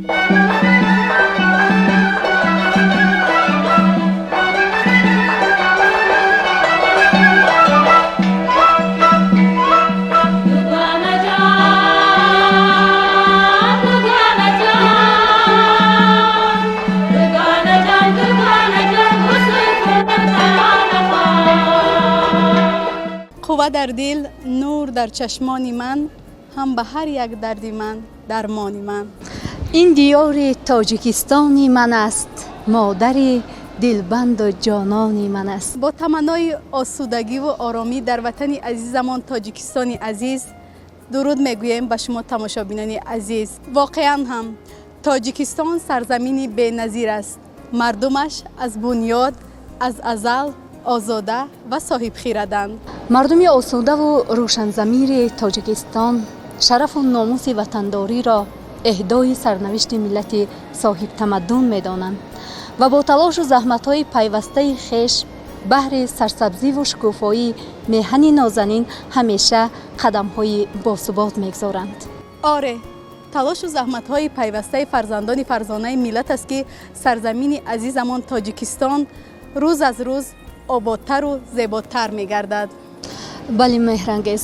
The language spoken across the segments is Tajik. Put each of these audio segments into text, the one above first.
Қувва дар дил, нур дар чашмони ман, ҳам ба ҳар як дарди ман дармони ман. Ин диёри Тоҷикистони ман аст, модари дилбанду ҷонони ман аст. Бо таманнои осудагиву оромӣ дар ватани азизамон Тоҷикистони азиз дуруд мегӯем ба шумо, тамошобинони азиз. Воқеан ҳам Тоҷикистон сарзамини беназир аст. Мардумаш аз бунёд, аз азал озода ва соҳибхираданд. Мардуми осудаву рӯшанзамири Тоҷикистон шарафу номуси ватандориро эҳдои сарнавишти миллати соҳибтамаддун медонанд ва бо талошу заҳматҳои пайвастаи хеш баҳри сарсабзиву шукуфоии меҳани нозанин ҳамеша қадамҳои босубот мегзоранд. Оре, талошу заҳматҳои пайвастаи фарзандони фарзонаи миллат аст, ки сарзамини азизамон Тоҷикистон рӯз аз рӯз ободтару зеботар мегардад. Бале, Меҳрангез,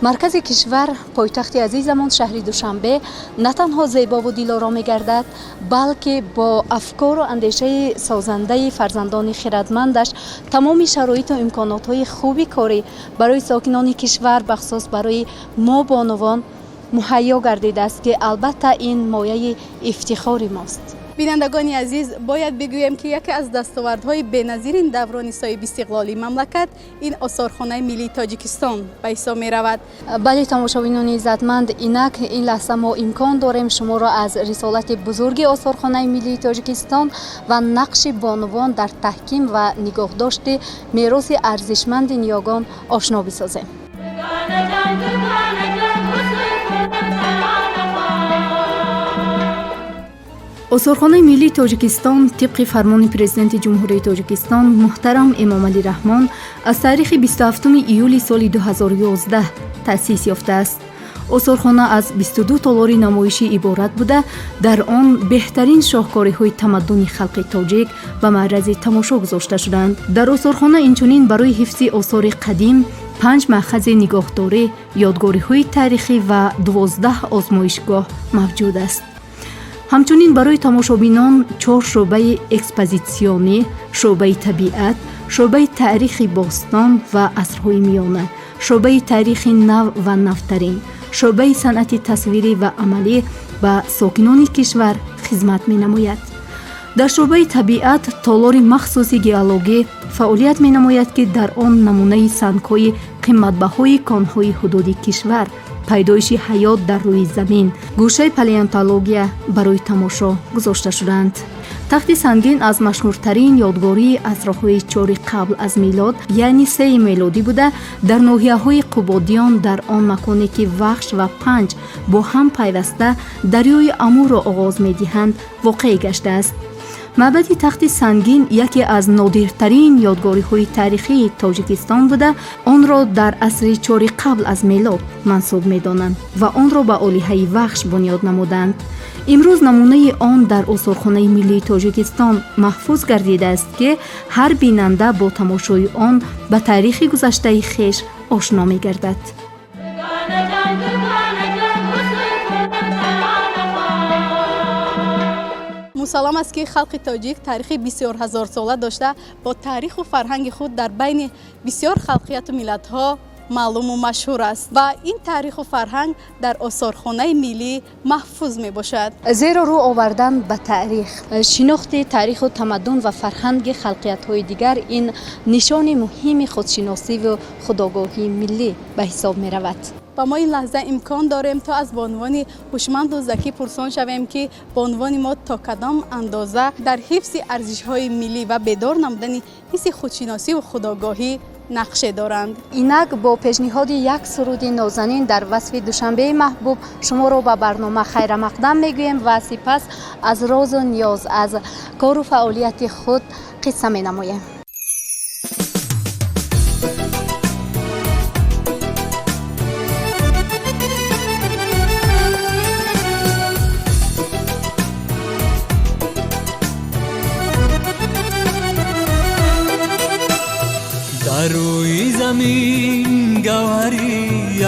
маркази кишвар, пойтахти азизамон шаҳри Душанбе на танҳо зебову дилоро мегардад, балки бо афкору андешаи созандаи фарзандони хирадмандаш тамоми шароиту имконотҳои хуби корӣ барои сокинони кишвар, бахусус барои мо бонувон муҳайё гардидааст, ки албатта ин мояи ифтихори мост. Бинандагони азиз, бояд бигӯем, ки яке аз дастовардҳои беназири даврони соҳибистиқлолии мамлакат ин Осорхонаи миллии Тоҷикистон ба ҳисоб меравад. Бале, тамошобинони иззатманд, инак ин лаҳза мо имкон дорем шуморо аз рисолати бузурги Осорхонаи миллии Тоҷикистон ва нақши бонувон дар таҳким ва нигоҳдошти мероси арзишманди ниёгон ошно бисозем. Осорхонаи миллии Тоҷикистон тибқи фармони Президенти Ҷумҳурии Тоҷикистон муҳтарам Эмомалӣ Раҳмон аз таърихи 27 июли соли 2011 таъсис ёфтааст. Осорхона аз 22 толори намоишӣ иборат буда, дар он беҳтарин шоҳкориҳои тамаддуни халқи тоҷик ба маърази тамошо гузошта шуданд. Дар осорхона инчунин барои ҳифзи осори қадим панҷ маъхази нигоҳдорӣ, ёдгориҳои таърихӣ ва 12 озмоишгоҳ мавҷуд аст. Ҳамчунин барои тамошобинон чор шӯъбаи экспозитсионӣ: шӯъбаи табиат, шӯъбаи таърихи бостон ва асрҳои миёна, шӯъбаи таърихи нав ва навтарин, шӯъбаи санъати тасвирӣ ва амалӣ ба сокинони кишвар хизмат менамояд. Дар шӯъбаи табиат толори махсуси геологӣ фаъолият менамояд, ки дар он намунаи сангҳои қиматбаҳои конҳои ҳудуди кишвар, пайдоиши ҳаёт дар рӯи замин, гӯшаи палеонтология барои тамошо гузошта шудаанд. Тахти сангин аз машҳуртарин ёдгории асрҳои чори қабл аз милод, яъне сеи мелодӣ буда, дар ноҳияҳои Қубодиён, дар он маконе ки Вахш ва Панҷ бо ҳам пайваста дарёи Амуро оғоз медиҳанд, воқеъ гаштааст. Маъбади Тахти Сангин яке аз нодиртарин ёдгориҳои таърихии Тоҷикистон буда, онро дар асри чори қабл аз мелод мансуб медонанд ва онро ба олиҳаи Вахш бунёд намуданд. Имрӯз намунаи он дар Осорхонаи миллии Тоҷикистон маҳфуз гардидааст, ки ҳар бинанда бо тамошои он ба таърихи гузаштаи хеш ошно мегардад. Мусаллам аст, ки халқи тоҷик таърихи бисёрҳазорсола дошта, бо таъриху фарҳанги худ дар байни бисёр халқияту миллатҳо маълуму машҳур аст ва ин таъриху фарҳанг дар осорхонаи миллӣ маҳфуз мебошад. Зеро рӯ овардан ба таърих, шинохти таъриху тамаддун ва фарҳанги халқиятҳои дигар ин нишони муҳими худшиносиву худогоҳии миллӣ ба ҳисоб меравад. Ва мо ин лаҳза имкон дорем, то аз бонувони ҳушманду закӣ пурсон шавем, ки бонувони мо то кадом андоза дар ҳифзи арзишҳои миллӣ ва бедор намудани ҳисси худшиносиву худогоҳӣ нақше доранд. Инак бо пешниҳоди як суруди нозанин дар васфи Душанбеи маҳбуб шуморо ба барнома хайрамақдам мегӯем ва сипас аз розу ниёз, аз кору фаъолияти худ қисса менамоем.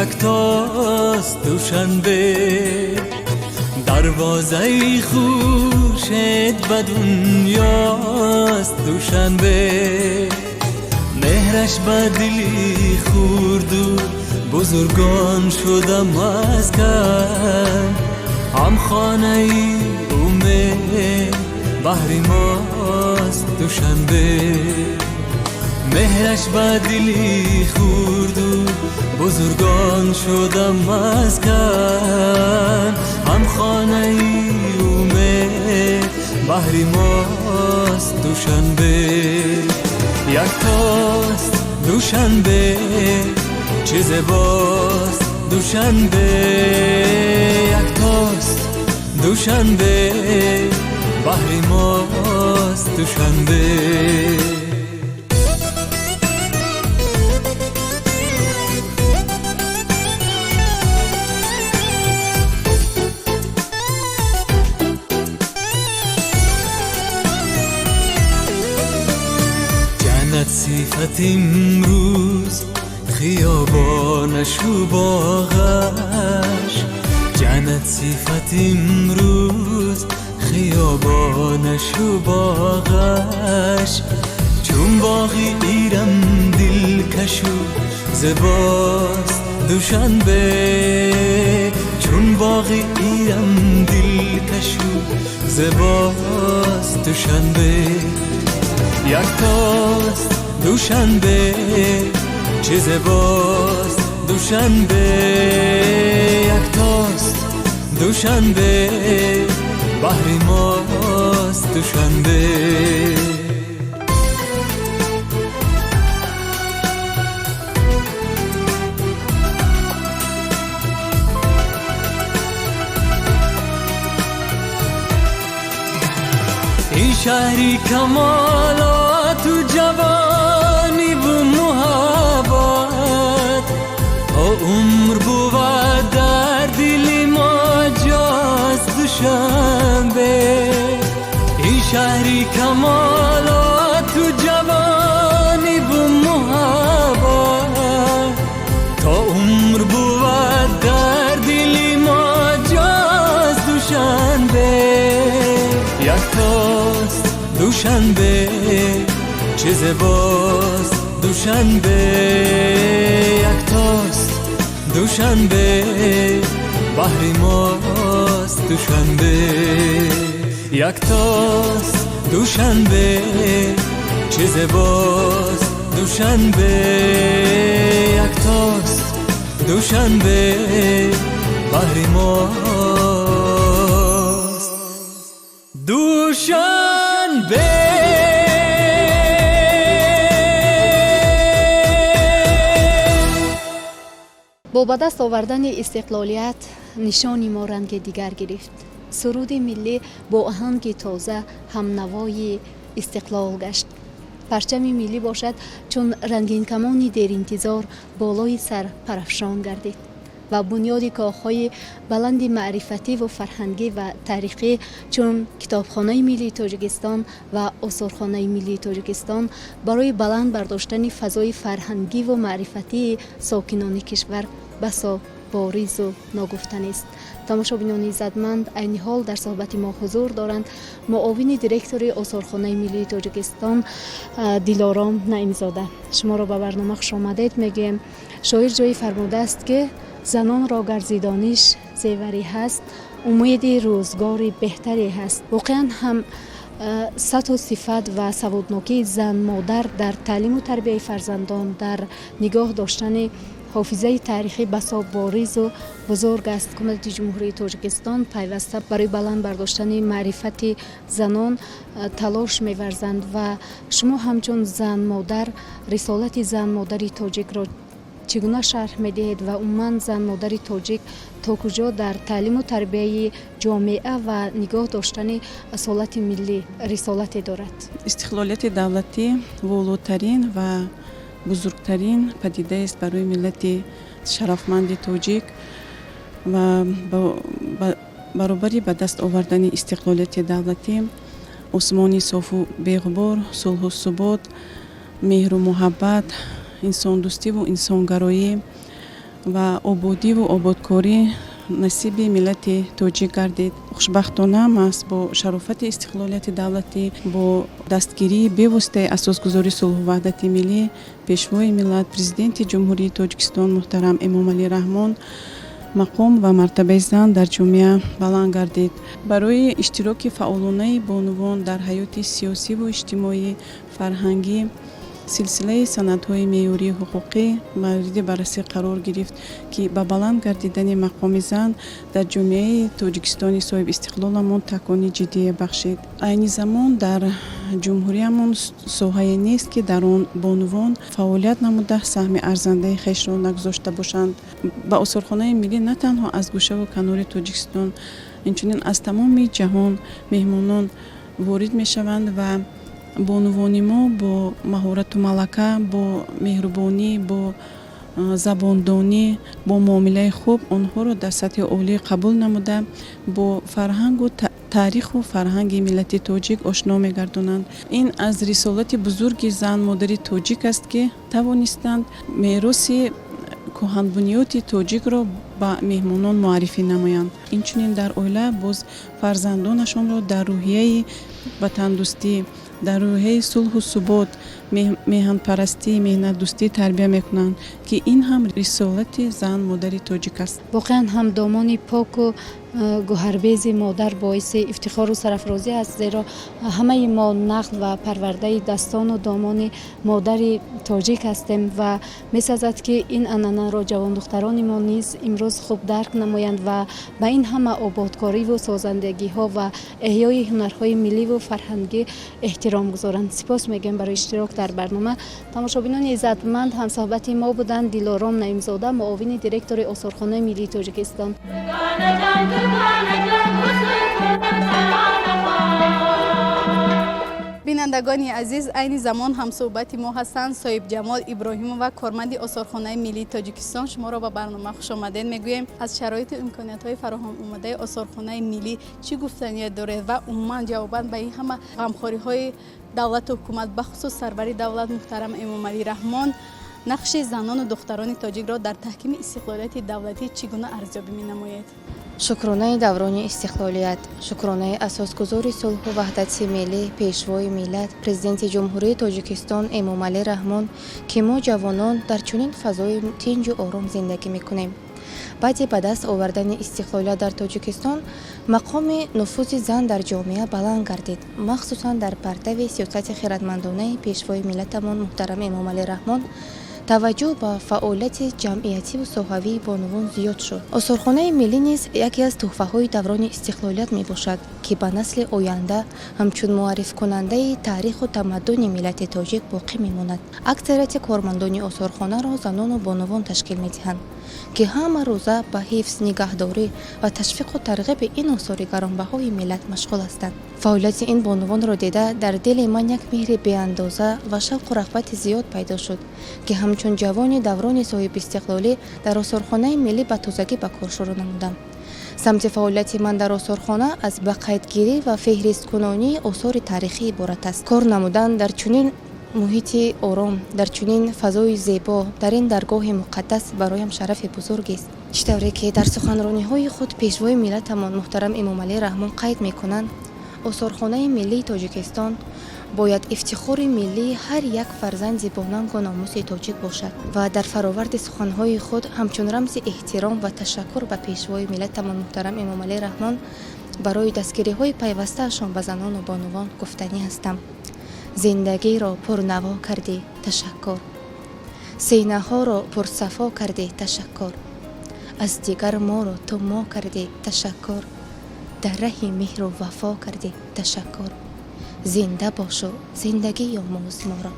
Яктост Душанбе, дарвозаи хуршед ба дунёст Душанбе. Меҳраш ба дили хурду бузургон шуда маскан, ҳамхонаи умед баҳри мост Душанбе. Меҳраш ба дили хурду бузургон шуда маскан, ҳамхонаи умед баҳри мост Душанбе. Яктост Душанбе, чӣ зебост Душанбе. Яктост Душанбе, баҳри мост Душанбе. Ҷаннат сифат имрӯз хиёбонашу боғаш, ҷаннат сифат имрӯз хиёбонашу боғаш, чун боғи Ирам дилкашу зебост Душанбе, чун боғи Ирам дилкашу зебост Душанбе. Яктост Душанбе, чӣ зебост Душанбе. Яктост Душанбе, баҳри мост Душанбе. Ин шаҳри камолоту ҷавониву муҳаббат то умр бувад дар дили мо ҷост Душанбе. Ин шаҳри камолоту ҷавониву муҳаббат то умр бувад дар дили мо ҷост Душанбе. Яктост Душанбе, чӣ зебост Душанбе. Яктост Душанбе, баҳри мост Душанбе. Яктост Душанбе, чӣ зебост Душанбе. Яктост Душанбе, баҳри мост Душанбе. Бо ба даст овардани истиқлолият нишони мо ранги дигар гирифт. Суруди миллӣ бо оҳанги тоза ҳамнавои истиқлол гашт. Парчами миллӣ бошад, чун рангинкамони деринтизор болои сар парафшон гардид ва бунёди коҳҳои баланди маърифативу фарҳангӣ ва таърихӣ, чун Китобхонаи миллии Тоҷикистон ва Осорхонаи миллии Тоҷикистон, барои баланд бардоштани фазои фарҳангиву маърифатии сокинони кишвар басо боризу ногуфтанист. Тамошобинони иззатманд, айни ҳол дар суҳбати мо ҳузур доранд муовини директори Осорхонаи миллии Тоҷикистон Дилором Наимзода. Шуморо ба барнома хушомадед мегӯем. Шоир ҷое фармудааст, ки занонро гар зи дониш зеварӣ ҳаст, умеди рӯзгори беҳтаре ҳаст. Воқеан ҳам, сатҳу сифат ва саводнокии зан модар дар таълиму тарбияи фарзандон, дар нигоҳ доштани ҳофизаи таърихӣ басо боризу бузург аст. Ҳукумати Ҷумҳурии Тоҷикистон пайваста барои баланд бардоштани маърифати занон талош меварзанд ва шумо ҳамчун зан модар рисолати зан модари тоҷикро чӣ гуна шарҳ медиҳед ва умуман зан модари тоҷик то куҷо дар таълиму тарбияи ҷомеа ва нигоҳ доштани асолати миллӣ рисолате дорад? Истиқлолияти давлатӣ волотарин ва бузургтарин падидаест барои миллати шарафманди тоҷик ва баробари ба даст овардани истиқлолияти давлатӣ осмони софу беғубор, сулҳу субот, меҳру муҳаббат, инсондӯстиву инсонгароӣ Ва ободиву ободкорӣ насиби миллати тоҷик гардид. Хушбахтона, маҳз бо шарофати истиқлолияти давлатӣ, бо дастгирии бевоситаи Асосгузори сулҳу ваҳдати миллӣ, Пешвои миллат, Президенти Ҷумҳурии Тоҷикистон муҳтарам Эмомалӣ Раҳмон мақом ва мартабаи зан дар ҷомеа баланд гардид. Барои иштироки фаъолонаи бонувон дар ҳаёти сиёсиву иҷтимоӣ, фарҳангӣ силсилаи санадҳои меъёрии ҳуқуқӣ мавриди баррасӣ қарор гирифт, ки ба баланд гардидани мақоми зан дар ҷомеаи Тоҷикистони соҳибистиқлоламон такони ҷиддие бахшид. Айни замон дар ҷумҳуриямон соҳае нест, ки дар он бонувон фаъолият намуда, саҳми арзандаи хешро нагузошта бошанд. Ба Осорхонаи миллӣ на танҳо аз гӯшаву канори Тоҷикистон, инчунин аз тамоми ҷаҳон меҳмонон ворид мешаванд ва бонувони мо бо маҳорату малака, бо меҳрубонӣ, бо забондонӣ, бо муомилаи хуб онҳоро дар сатҳи олӣ қабул намуда, бо фарҳангу таъриху фарҳанги миллати тоҷик ошно мегардонанд. Ин аз рисолати бузурги зан, модари тоҷик аст, ки тавонистанд мероси кӯҳанбунёди тоҷикро ба меҳмонон муаррифӣ намоянд. Инчунин дар оила боз фарзандонашонро дар рӯҳияи ватандӯстӣ, дар рӯҳияи сулҳу субот, меҳанпарастӣ, меҳнатдӯстӣ тарбия мекунанд, ки ин ҳам рисолати зан, модари тоҷик аст. Воқеан ҳам домони поку гӯҳарбези модар боиси ифтихору сарафрозӣ аст, зеро ҳамаи мо нақл ва парвардаи дастону домони модари тоҷик ҳастем ва месазад, ки ин анъанаро ҷавондухтарони мо низ имрӯз хуб дарк намоянд ва ба ин ҳама ободкориву созандагиҳо ва эҳёи ҳунарҳои милливу фарҳангӣ эҳтиром гузоранд. Сипос мегӯем барои иштирок дар барнома. Тамошобинони иззатманд, ҳамсоҳбати мо буданд Дилором Наимзода, муовини директори Осорхонаи миллии Тоҷикистон. Бинандагони азиз, айни замон ҳамсӯҳбати мо ҳастанд Соҳибҷамол Иброҳимова, корманди Осорхонаи миллии Тоҷикистон. Шуморо ба барнома хушомадед мегӯем. Аз шароиту имкониятҳои фароҳам омадаи Осорхонаи миллӣ чӣ гуфтаният доред ва умуман ҷавобан ба ин ҳама ғамхориҳои давлату ҳукумат, бахусус сарвари давлат муҳтарам Эмомалӣ Раҳмон, нақши занону духтарони тоҷикро дар таҳкими истиқлолияти давлатӣ чӣ гуна арзёбӣ менамоед? Шукронаи даврони истиқлолият, шукронаи асосгузори сулҳу ваҳдати миллӣ, Пешвои миллат, Президенти Ҷумҳурии Тоҷикистон Эмомалӣ Раҳмон, ки мо ҷавонон дар чунин фазои тинҷу ором зиндагӣ мекунем. Баъди ба даст овардани истиқлолият дар Тоҷикистон мақоми нуфузи зан дар ҷомеа баланд гардид, махсусан дар партави сиёсати хиратмандонаи Пешвои миллатамон муҳтарам Эмомалӣ Раҳмон таваҷҷӯҳ ба фаъолияти ҷамъиятиву соҳавии бонувон зиёд шуд. Осорхонаи миллӣ низ яке аз тӯҳфаҳои даврони истиқлолият мебошад, ки ба насли оянда ҳамчун муаррифкунандаи таъриху тамаддуни миллати тоҷик боқӣ мемонад. Аксарияти кормандони осорхонаро занону бонувон ташкил медиҳанд, ки ҳама рӯза ба ҳифз, нигаҳдорӣ ва ташвиқу тарғиби ин осори гаронбаҳои миллат машғул ҳастанд. Фаъолияти ин бонувонро дида, дар дили ман як меҳри беандоза ва шавқу рағбати зиёд пайдо шуд, ки ҳамчун ҷавони даврони соҳибистиқлолӣ дар Осорхонаи миллӣ ба тозагӣ ба кор шурӯъ намудам. Самти фаъолияти ман дар осорхона аз ба қайдгирӣ ва феҳристкунонии осори таърихӣ иборат аст. Кор намудан дар чунин муҳити ором, дар чунин фазои зебо, дар ин даргоҳи муқаддас бароям шарафи бузургест. Чӣ тавре ки дар суханрониҳои худ Пешвои миллатамон муҳтарам Эмомалӣ Раҳмон қайд мекунанд, Осорхонаи миллии Тоҷикистон бояд ифтихори миллии ҳар як фарзанди бонангу номуси тоҷик бошад ва дар фароварди суханҳои худ ҳамчун рамзи эҳтиром ва ташаккур ба Пешвои миллатамон муҳтарам Эмомалӣ Раҳмон барои дастгириҳои пайвастаашон ба занону бонувон гуфтанӣ ҳастам: зиндагиро пурнаво кардӣ, ташаккур, синаҳоро пурсафо кардӣ, ташаккур, аз дигар моро ту мо кардӣ, ташаккур, дар раҳи меҳру вафо кардӣ, ташаккур. Зинда бошу зиндагӣ омӯз моро,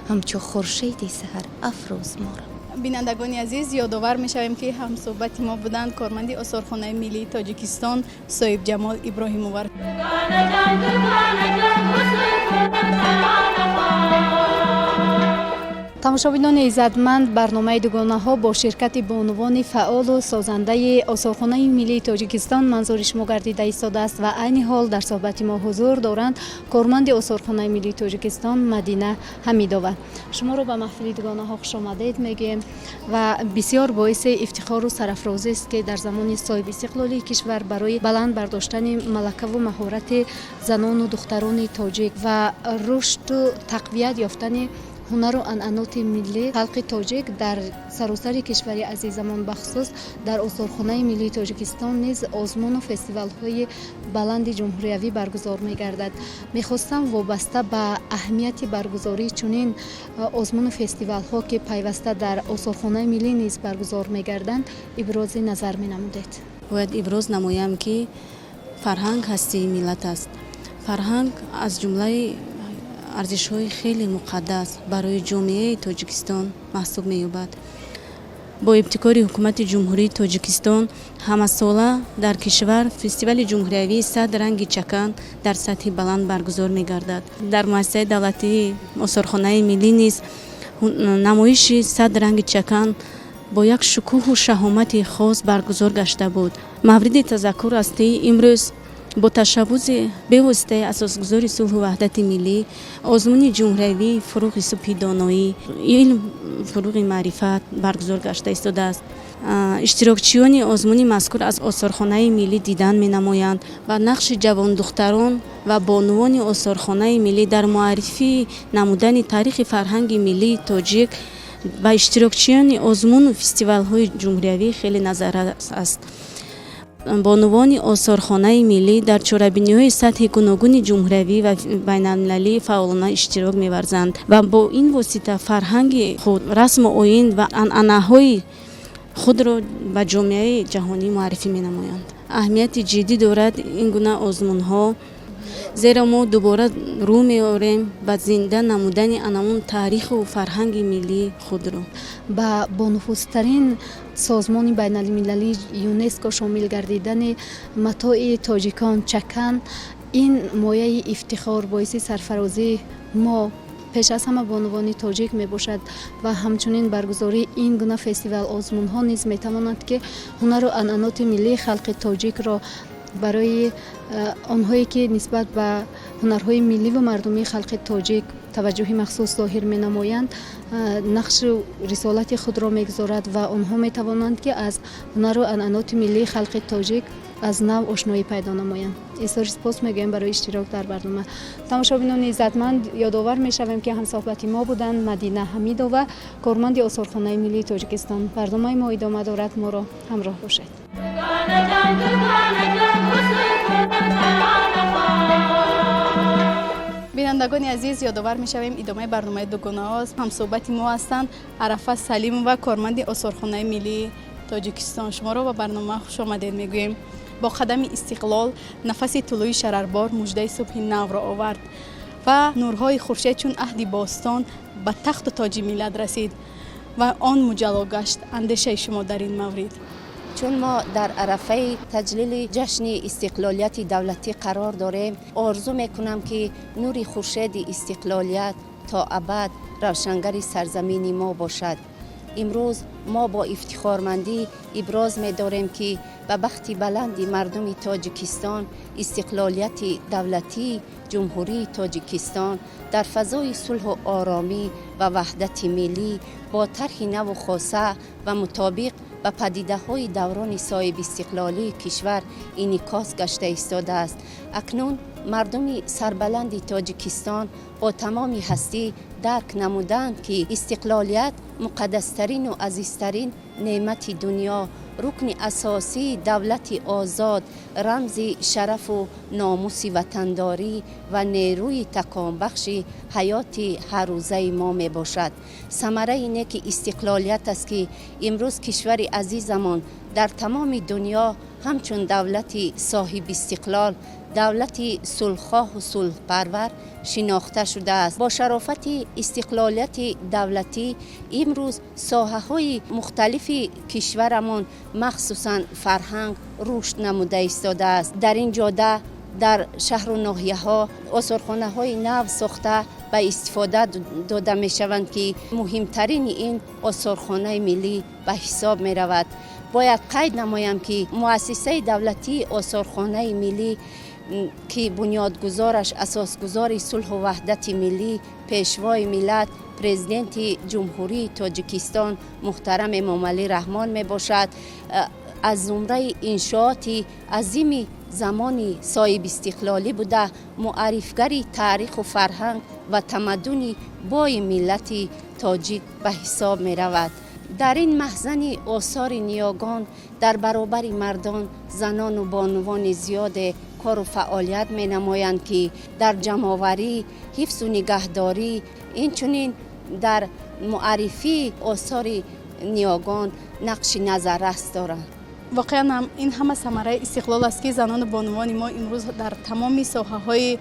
ҳамчу хуршеди саҳар афрӯз моро. Бинандагони азиз, ёдовар мешавем, ки ҳамсӯҳбати мо буданд корманди Осорхонаи миллии Тоҷикистон Соҳибҷамол Иброҳимова. Тамошобинони иззатманд, барномаи дугонаҳо бо ширкати бонувони фаъолу созандаи Осорхонаи миллии Тоҷикистон манзури шумо гардида истодааст ва айни ҳол дар суҳбати мо ҳузур доранд корманди Осорхонаи миллии Тоҷикистон Мадина Ҳамидова. Шуморо ба маҳфили дугонаҳо хушомадед мегӯем ва бисёр боиси ифтихору сарафрозист, ки дар замони соҳибистиқлолии кишвар барои баланд бардоштани малакаву маҳорати занону духтарони тоҷик ва рушду тақвият ёфтани ҳунару анъаноти миллии халқи тоҷик дар саросари кишвари азизамон, бахусус дар Осорхонаи миллии Тоҷикистон низ озмуну фестивалҳои баланди ҷумҳуриявӣ баргузор мегардад. Мехостам вобаста ба аҳамияти баргузории чунин озмуну фестивалҳо, ки пайваста дар Осорхонаи миллӣ низ баргузор мегарданд, ибрози назар менамудед. Бояд иброз намоям, ки фарҳанг ҳастии миллат аст. Фарҳанг аз ҷумлаи арзишҳои хеле муқаддас барои ҷомеаи Тоҷикистон маҳсуб меёбад. Бо ибтикори Ҳукумати Ҷумҳурии Тоҷикистон ҳамасола дар кишвар фестивали ҷумҳуриявии «Сад ранги чакан» дар сатҳи баланд баргузор мегардад. Дар муассисаи давлатии Осорхонаи миллӣ низ намоиши «Сад ранги чакан» бо як шукӯҳу шаҳомати хос баргузор гашта буд. Мавриди тазаккур аст, ки имрӯз бо ташаббуси бевоситаи Асосгузори сулҳу ваҳдати миллӣ озмуни ҷумҳуриявии «Фурӯғи субҳи доноӣ», илм фурӯғи маърифат баргузор гашта истодааст. Иштирокчиёни озмуни мазкур аз Осорхонаи миллӣ дидан менамоянд ва нақши ҷавондухтарон ва бонувони Осорхонаи миллӣ дар муаррифӣ намудани таърихи фарҳанги миллии тоҷик ба иштирокчиёни озмуну фестивалҳои ҷумҳуриявӣ хеле назаррас аст. Бонувони Осорхонаи миллӣ дар чорабиниҳои сатҳи гуногуни ҷумҳуриявӣ ва байналмилалӣ фаъолона иштирок меварзанд ва бо ин восита фарҳанги худ, расму оин ва анъанаҳои худро ба ҷомеаи ҷаҳонӣ муаррифӣ менамоянд. Аҳамияти ҷиддӣ дорад ин гуна озмунҳо, зеро мо дубора рӯ меорем ба зинда намудани анамун таъриху фарҳанги миллии худро. Ба бонуфузтарин созмони байналмилалии ЮНЕСКО шомил гардидани матои тоҷикон чакан, ин мояи ифтихор, боиси сарфарозии мо, пеш аз ҳама бонувони тоҷик мебошад ва ҳамчунин баргузории ин гуна фестивал озмунҳо низ метавонанд, ки ҳунару анъаноти миллии халқи тоҷикро барои онҳое, ки нисбат ба ҳунарҳои милливу мардумии халқи тоҷик таваҷҷӯҳи махсус зоҳир менамоянд, нақшу рисолати худро мегузорад ва онҳо метавонанд, ки аз ҳунару анъаноти миллии халқи тоҷик аз нав ошноӣ пайдо намоянд. Изҳори сипос мегӯем барои иштирок дар барнома. Тамошобинони иззатманд, ёдовар мешавем, ки ҳамсоҳбати мо буданд Мадина Ҳамидова, корманди Осорхонаи миллии Тоҷикистон. Барномаи мо идома дорад, моро ҳамроҳ бошед. Дугонаҷон, дугонаҷон, гусл кунам тарона хон. Бинандагони азиз, ёдовар мешавем, идомаи барномаи дугонаҳост. Ҳамсӯҳбати мо ҳастанд Арафа Салимова, корманди Осорхонаи миллии Тоҷикистон. Шуморо ба барнома хушомадед мегӯем. Бо қадами истиқлол нафаси тулӯи шарарбор муждаи субҳи навро овард ва нурҳои хуршед чун аҳди бостон ба тахту тоҷи миллат расид ва он муҷалло гашт. Андешаи шумо дар ин маврид? Чун мо дар арафаи таҷлили ҷашни истиқлолияти давлатӣ қарор дорем, орзу мекунам, ки нури хуршеди истиқлолият то абад равшангари сарзамини мо бошад. Имрӯз мо бо ифтихормандӣ иброз медорем, ки ба бахти баланди мардуми Тоҷикистон истиқлолияти давлатии Ҷумҳурии Тоҷикистон дар фазои сулҳу оромӣ ва ваҳдати миллӣ бо тарҳи наву хоса ва мутобиқ ба падидаҳои даврони соҳибистиқлолии кишвар инъикос гашта истодааст. Акнун мардуми сарбаланди Тоҷикистон бо тамоми ҳастӣ дарк намуданд, ки истиқлолият муқаддастарину азизтарин неъмати дунё, рукни асосии давлати озод, рамзи шарафу номуси ватандорӣ ва нерӯи таконбахши ҳаёти ҳаррӯзаи мо мебошад. Самараи неки истиқлолият аст, ки имрӯз кишвари азизамон дар тамоми дунё ҳамчун давлати соҳибистиқлол, давлати сулҳхоҳу сулҳпарвар шинохта шудааст. Бо шарофати истиқлолияти давлатӣ имрӯз соҳаҳои мухталифи кишварамон, махсусан фарҳанг, рушд намуда истодааст. Дар ин ҷода дар шаҳру ноҳияҳо осорхонаҳои нав сохта Ба истифода дода мешаванд, ки муҳимтарини ин осорхонаи миллӣ ба ҳисоб меравад. Бояд қайд намоям, ки муассисаи давлатии осорхонаи миллӣ, ки бунёдгузораш асосгузори сулҳу ваҳдати миллӣ, пешвои миллат, президенти Ҷумҳурии Тоҷикистон муҳтарам Эмомалӣ Раҳмон мебошад, аз зумраи иншооти азими замони соҳибистиқлолӣ буда, муаррифгари таъриху фарҳанг ва тамаддуни бои миллати тоҷик ба ҳисоб меравад. Дар ин маҳзани осори ниёгон дар баробари мардон занону бонувони зиёде кору фаъолият менамоянд, ки дар ҷамъоварӣ, ҳифзу нигаҳдорӣ, инчунин дар муаррифии осори ниёгон нақши назаррас доранд. Воқеан ҳам, ин ҳама самараи истиқлол аст, ки занону бонувони мо имрӯз дар тамоми соҳаҳои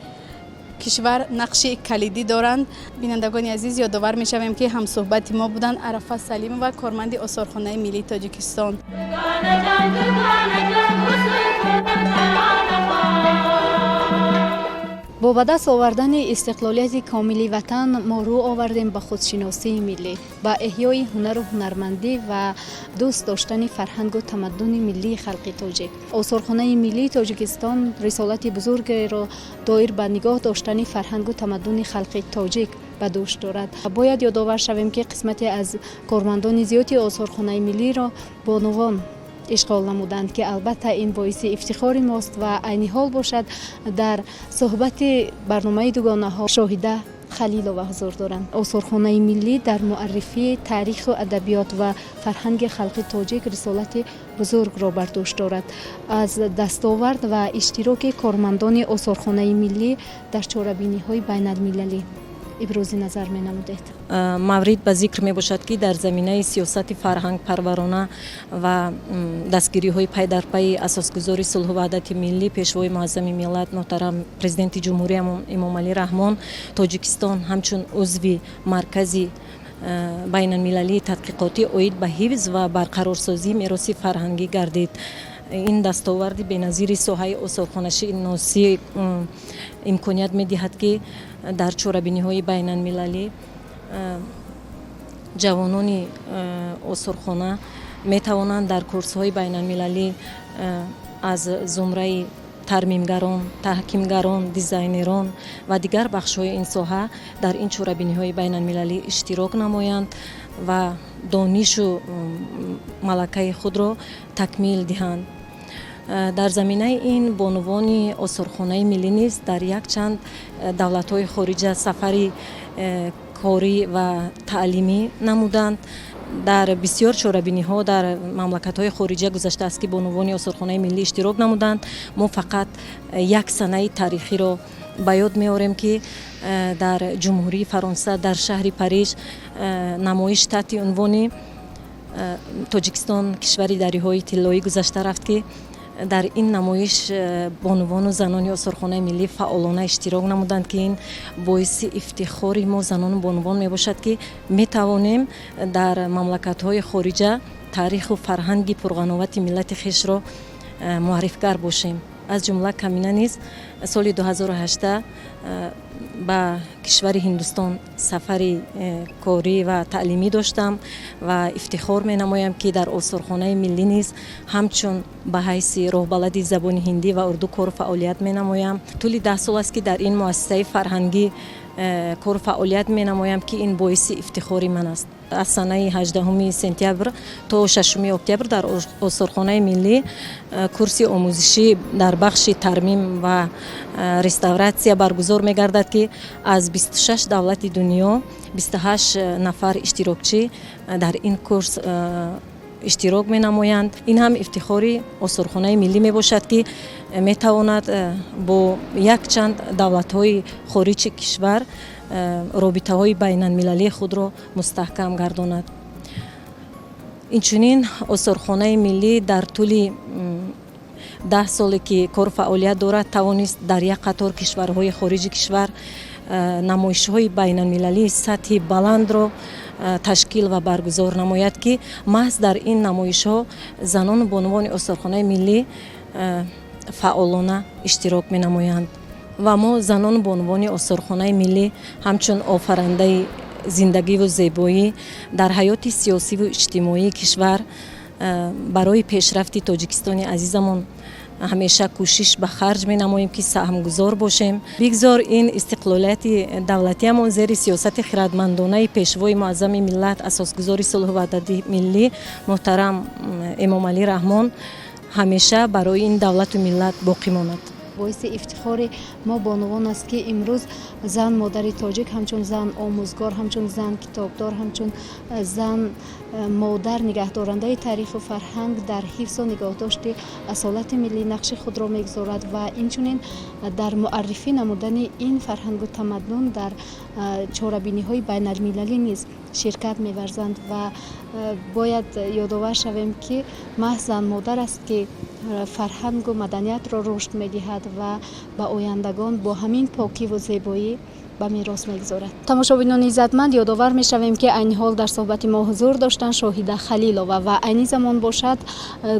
кишвар нақши калидӣ доранд. Бинандагони азиз, ёдовар мешавем, ки ҳамсӯҳбати мо буданд Арафа Салимова, корманди Осорхонаи миллии Тоҷикистон. Дугонаҷон, дугонаҷон, гусл кунам тарона хон. Бо ба даст овардани истиқлолияти комили ватан мо рӯ овардем ба худшиносии миллӣ, ба эҳёи ҳунару ҳунармандӣ ва дӯст доштани фарҳангу тамаддуни миллии халқи тоҷик. Осорхонаи миллии Тоҷикистон рисолати бузургеро доир ба нигоҳ доштани фарҳангу тамаддуни халқи тоҷик ба дӯш дорад. Бояд ёдовар шавем, ки қисмате аз кормандони зиёди осорхонаи миллиро бонувон ишғол намуданд, ки албатта ин боиси ифтихори мост. Ва айни ҳол бошад, дар суҳбати барномаи дугонаҳо Шоҳида Халилова ҳузур доранд. Осорхонаи миллӣ дар муаррифии таъриху адабиёт ва фарҳанги халқи тоҷик рисолати бузургро бар дӯш дорад. Аз дастовард ва иштироки кормандони осорхонаи миллӣ дар чорабиниҳои байналмилалӣ ибрози назар менамудед. Маврид ба зикр мебошад, ки дар заминаи сиёсати фарҳангпарварона ва дастгириҳои пайдарпайи асосгузори сулҳу ваҳдати миллӣ, пешвои муаззами миллат, муҳтарам президенти ҷумҳуриямон Эмомалӣ Раҳмон, Тоҷикистон ҳамчун узви маркази байналмилалии тадқиқотӣ оид ба ҳифз ва барқарорсозии мероси фарҳангӣ гардид. Ин дастоварди беназири соҳаи осорхонашиносӣ имконият медиҳад, ки дар чорабиниҳои байналмилалӣ ҷавонони осорхона метавонанд дар курсҳои байналмилалӣ аз зумраи тармимгарон, таҳкимгарон, дизайнерон ва дигар бахшҳои ин соҳа дар ин чорабиниҳои байналмилалӣ иштирок намоянд ва донишу малакаи худро такмил диҳанд. Дар заминаи ин бонувони осорхонаи миллӣ низ дар якчанд давлатҳои хориҷа сафари корӣ ва таълимӣ намуданд. Дар бисёр чорабиниҳо дар мамлакатҳои хориҷа гузаштааст, ки бонувони осорхонаи миллӣ иштирок намуданд. Мо фақат як санаи таърихиро ба ёд меорем, ки дар Ҷумҳурии Фаронса, дар шаҳри Париж намоиш таҳти унвони «Тоҷикистон — кишвари дарёҳои тиллоӣ» гузашта рафт, ки дар ин намоиш бонувону занони осорхонаи миллӣ фаъолона иштирок намуданд, ки ин боиси ифтихори мо, занону бонувон, мебошад, ки метавонем дар мамлакатҳои хориҷа таъриху фарҳанги пурғановати миллати хешро муаррифгар бошем. Аз ҷумла камина низ соли 2018 ба кишвари Ҳиндустон сафари корӣ ва таълимӣ доштам ва ифтихор менамоям, ки дар осорхонаи миллӣ низ ҳамчун ба ҳайси роҳбалади забони ҳиндӣ ва урду кору фаъолият менамоям. Тӯли 10 сол аст, ки дар ин муассисаи фарҳангӣ кору фаъолият менамоям, ки ин боиси ифтихори ман аст. Аз санаи 18 сентябр то 6 октябр дар осорхонаи миллӣ курси омӯзишӣ дар бахши тармим ва реставратсия баргузор мегардад, ки аз 26 давлати дунё 28 нафар иштирокчӣ дар ин курс иштирок менамоянд. Ин ҳам ифтихори осорхонаи миллӣ мебошад, ки метавонад бо якчанд давлатҳои хориҷи кишвар робитаҳои байналмилалии худро мустаҳкам гардонад. Инчунин осорхонаи миллӣ дар тӯли 10 соле, ки кору фаъолият дорад, тавонист дар як қатор кишварҳои хориҷи кишвар намоишҳои байналмилалии сатҳи баландро ташкил ва баргузор намояд, ки маҳз дар ин намоишҳо занону бонувони осорхонаи миллӣ фаъолона иштирок менамоянд. Ва мо, занону бонувони осорхонаи миллӣ, ҳамчун офарандаи зиндагиву зебоӣ дар ҳаёти сиёсиву иҷтимоии кишвар, барои пешрафти Тоҷикистони азизамон ҳамеша кӯшиш ба харҷ менамоем, ки саҳмгузор бошем. Бигзор ин истиқлолияти давлатиамон зери сиёсати хирадмандонаи Пешвои муаззами миллат, Асосгузори сулҳу ваҳдати миллӣ муҳтарам Эмомалӣ Раҳмон ҳамеша барои ин давлату миллат боқӣ монад. Боиси ифтихори мо бонувон аст, ки имрӯз зан, модари тоҷик, ҳамчун зан омӯзгор, ҳамчун зан китобдор, ҳамчун зан модар, нигаҳдорандаи таъриху фарҳанг, дар ҳифзу нигоҳдошти асолати миллӣ нақши худро мегузорад ва инчунин дар муаррифӣ намудани ин фарҳангу тамаддун дар чорабиниҳои байналмилалӣ низ ширкат меварзанд. Ва бояд ёдовар шавем, ки маҳз зан модар аст, ки фарҳангу маданиятро рушд медиҳад ва ба ояндагон бо ҳамин покиву зебоӣ ба мерос мегузорад. Тамошобинони иззатманд, ёдовар мешавем, ки айни ҳол дар суҳбати мо ҳузур доштанд Шоҳида Халилова ва айни замон бошад,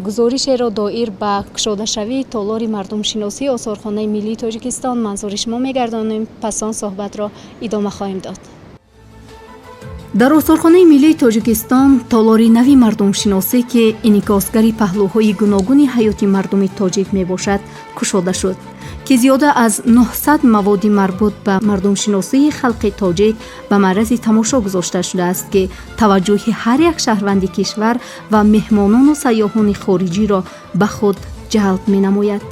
гузоришеро доир ба кушодашавии толори мардумшиносии Осорхонаи миллии Тоҷикистон манзури шумо мегардонем. Пас он суҳбатро идома хоҳем дод. Дар Осорхонаи миллии Тоҷикистон толори нави мардумшиносӣ, ки инъикосгари паҳлӯҳои гуногуни ҳаёти мардуми тоҷик мебошад, кушода шуд, ки зиёда аз 900 маводи марбут ба мардумшиносии халқи тоҷик ба маърази тамошо гузошта шудааст, ки таваҷҷӯҳи ҳар як шаҳрванди кишвар ва меҳмонону сайёҳони хориҷиро ба худ ҷалб менамояд.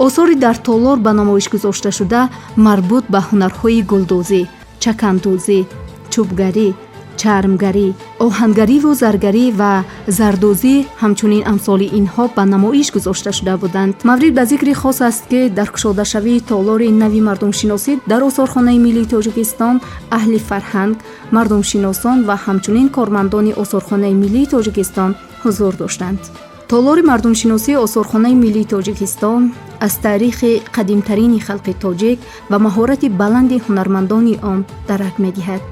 Осори дар толор ба намоиш гузошташуда марбут ба ҳунарҳои гулдӯзӣ, чакандӯзӣ, чӯбгарӣ, чармгарӣ, оҳангариву заргарӣ ва зардӯзӣ, ҳамчунин амсоли инҳо ба намоиш гузошта шуда буданд. Маврид ба зикри хос аст, ки дар кушодашавии толори нави мардумшиносӣ дар Осорхонаи миллии Тоҷикистон аҳли фарҳанг, мардумшиносон ва ҳамчунин кормандони Осорхонаи миллии Тоҷикистон ҳузур доштанд. Толори мардумшиносии Осорхонаи миллии Тоҷикистон аз таърихи қадимтарини халқи тоҷик ва маҳорати баланди ҳунармандони он дарак медиҳад.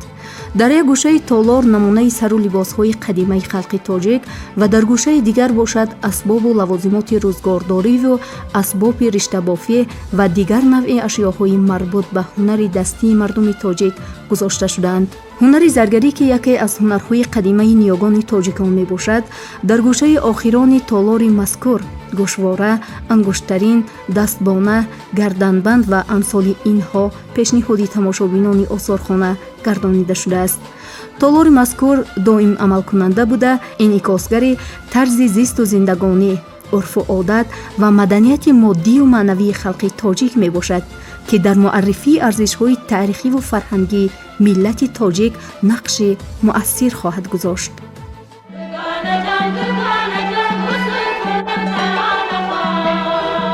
Дар як гӯшаи толор намунаи сару либосҳои қадимаи халқи тоҷик ва дар гӯшаи дигар бошад, асбобу лавозимоти рӯзгордориву асбоби риштабофӣ ва дигар навъи ашёҳои марбут ба ҳунари дастии мардуми тоҷик гузошта шудаанд. Ҳунари заргарӣ, ки яке аз ҳунарҳои қадимаи ниёгони тоҷикон мебошад, дар гӯшаи охирони толори мазкур гӯшвора, ангуштарин, дастбона, гарданбанд ва амсоли инҳо пешниҳоди тамошобинони осорхона гардонида шудааст. Толори мазкур доим амалкунанда буда, инъикосгари тарзи зисту зиндагонӣ, урфу одат ва маданияти моддию маънавии халқи тоҷик мебошад, ки дар муаррифии арзишҳои таърихиву фарҳангии миллати тоҷик нақши муассир хоҳад гузошт. Дукона ҷон, дукона ҷон, гусл кунам тарона хон.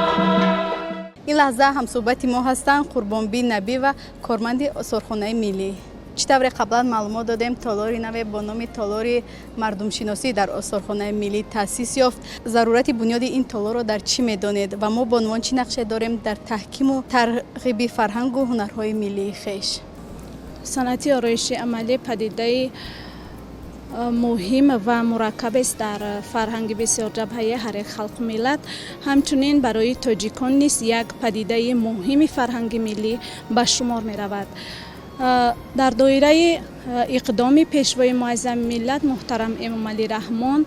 Ин лаҳза ҳамсӯҳбати мо ҳастанд Қурбонби Набиева, корманди Осорхонаи миллӣ. Чӣ тавре қаблан маълумот додем, толори наве бо номи толори мардумшиносӣ дар Осорхонаи миллӣ таъсис ёфт. Зарурати бунёди ин толорро дар чӣ медонед ва мо бонувон чӣ нақше дорем дар таҳкиму тарғиби фарҳангу ҳунарҳои миллии хеш? Санъати ороиши амалӣ падидаи муҳим ва мураккабест дар фарҳанги бисёрҷабҳаи ҳар як халқу миллат. Ҳамчунин барои тоҷикон низ як падидаи муҳими фарҳанги миллӣ ба шумор меравад. Дар доираи иқдоми Пешвои муаззами миллат муҳтарам Эмомалӣ Раҳмон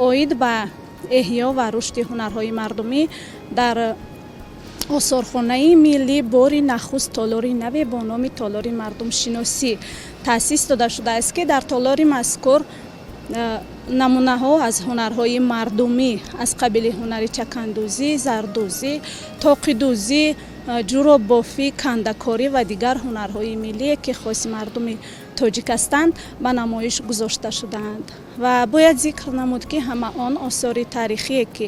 оид ба эҳё ва рушди ҳунарҳои мардумӣ, дар Осорхонаи миллӣ бори нахуст толори наве бо номи толори мардумшиносӣ таъсис дода шудааст, ки дар толори мазкур намунаҳо аз ҳунарҳои мардумӣ аз қабили ҳунари чакандӯзӣ, зардӯзӣ, тоқидӯзӣ, ҷуроббофӣ, кандакорӣ ва дигар ҳунарҳои миллие, ки хоси мардуми тоҷик ҳастанд, ба намоиш гузошта шудаанд. Ва бояд зикр намуд, ки ҳама он осори таърихие, ки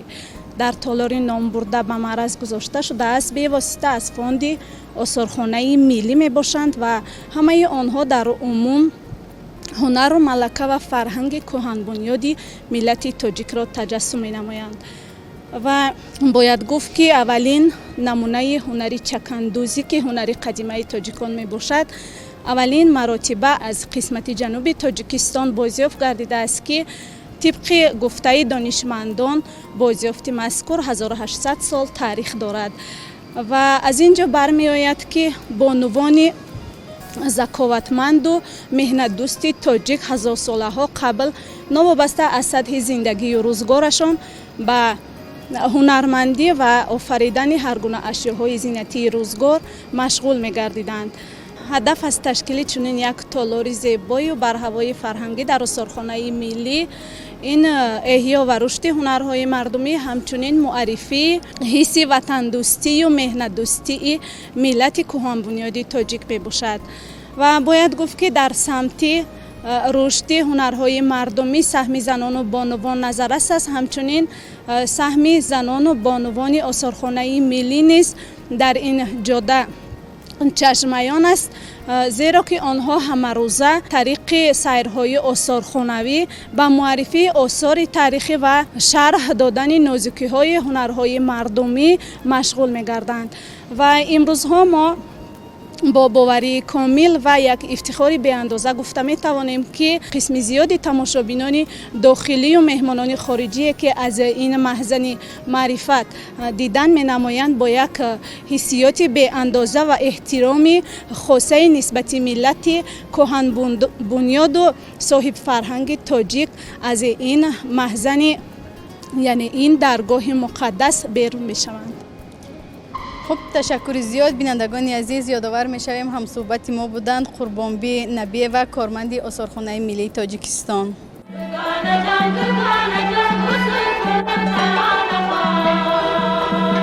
дар толори номбурда ба маъраз гузошта шудааст, бевосита аз фонди Осорхонаи миллӣ мебошанд ва ҳамаи онҳо дар умум ҳунару малака ва фарҳанги кӯҳанбунёди миллати тоҷикро таҷассум менамоянд. Ва бояд гуфт, ки аввалин намунаи ҳунари чакандӯзӣ, ки ҳунари қадимаи тоҷикон мебошад, аввалин маротиба аз қисмати ҷануби Тоҷикистон бозёфт гардидааст, ки тибқи гуфтаи донишмандон бозёфти мазкур 1800 сол таърих дорад. Ва аз ин ҷо бармеояд, ки бонувони заковатманду меҳнатдӯсти тоҷик ҳазорсолаҳо қабл, новобаста аз сатҳи зиндагию рӯзгорашон, ба ҳунармандӣ ва офаридани ҳар гуна ашёҳои зинатии рӯзгор машғул мегардиданд. Ҳадаф аз ташкили чунин як толори зебою барҳавои фарҳангӣ дар осорхонаи миллӣ ин эҳё ва рушди ҳунарҳои мардумӣ, ҳамчунин муаррифии ҳисси ватандӯстию меҳнатдӯстии миллати кӯҳанбунёди тоҷик мебошад. Ва бояд гуфт, ки дар самти рушди ҳунарҳои мардумӣ саҳми занону бонувон назаррас аст. Ҳамчунин саҳми занону бонувони осорхонаи миллӣ низ дар ин ҷода чашмаён аст, зеро ки онҳо ҳамарӯза тариқи сайрҳои осорхонавӣ ба муаррифии осори таърихӣ ва шарҳ додани нозукиҳои ҳунарҳои мардумӣ машғул мегарданд. Ва имрӯзҳо мо бо боварии комил ва як ифтихори беандоза гуфта метавонем, ки қисми зиёди тамошобинони дохилию меҳмонони хориҷие, ки аз ин маҳзани маърифат дидан менамоянд, бо як ҳиссиёти беандоза ва эҳтироми хосаи нисбати миллати кӯҳанбунёду соҳибфарҳанги тоҷик аз ин маҳзани, яъне ин даргоҳи муқаддас, берун мешаванд. Хуб, ташаккури зиёд. Бинандагони азиз, ёдовар мешавем, ҳамсӯҳбати мо буданд Қурбонбӣ Набиева, корманди Осорхонаи миллии Тоҷикистон. Дугона ҷон, дугона ҷон, гусл кунам тарона хон.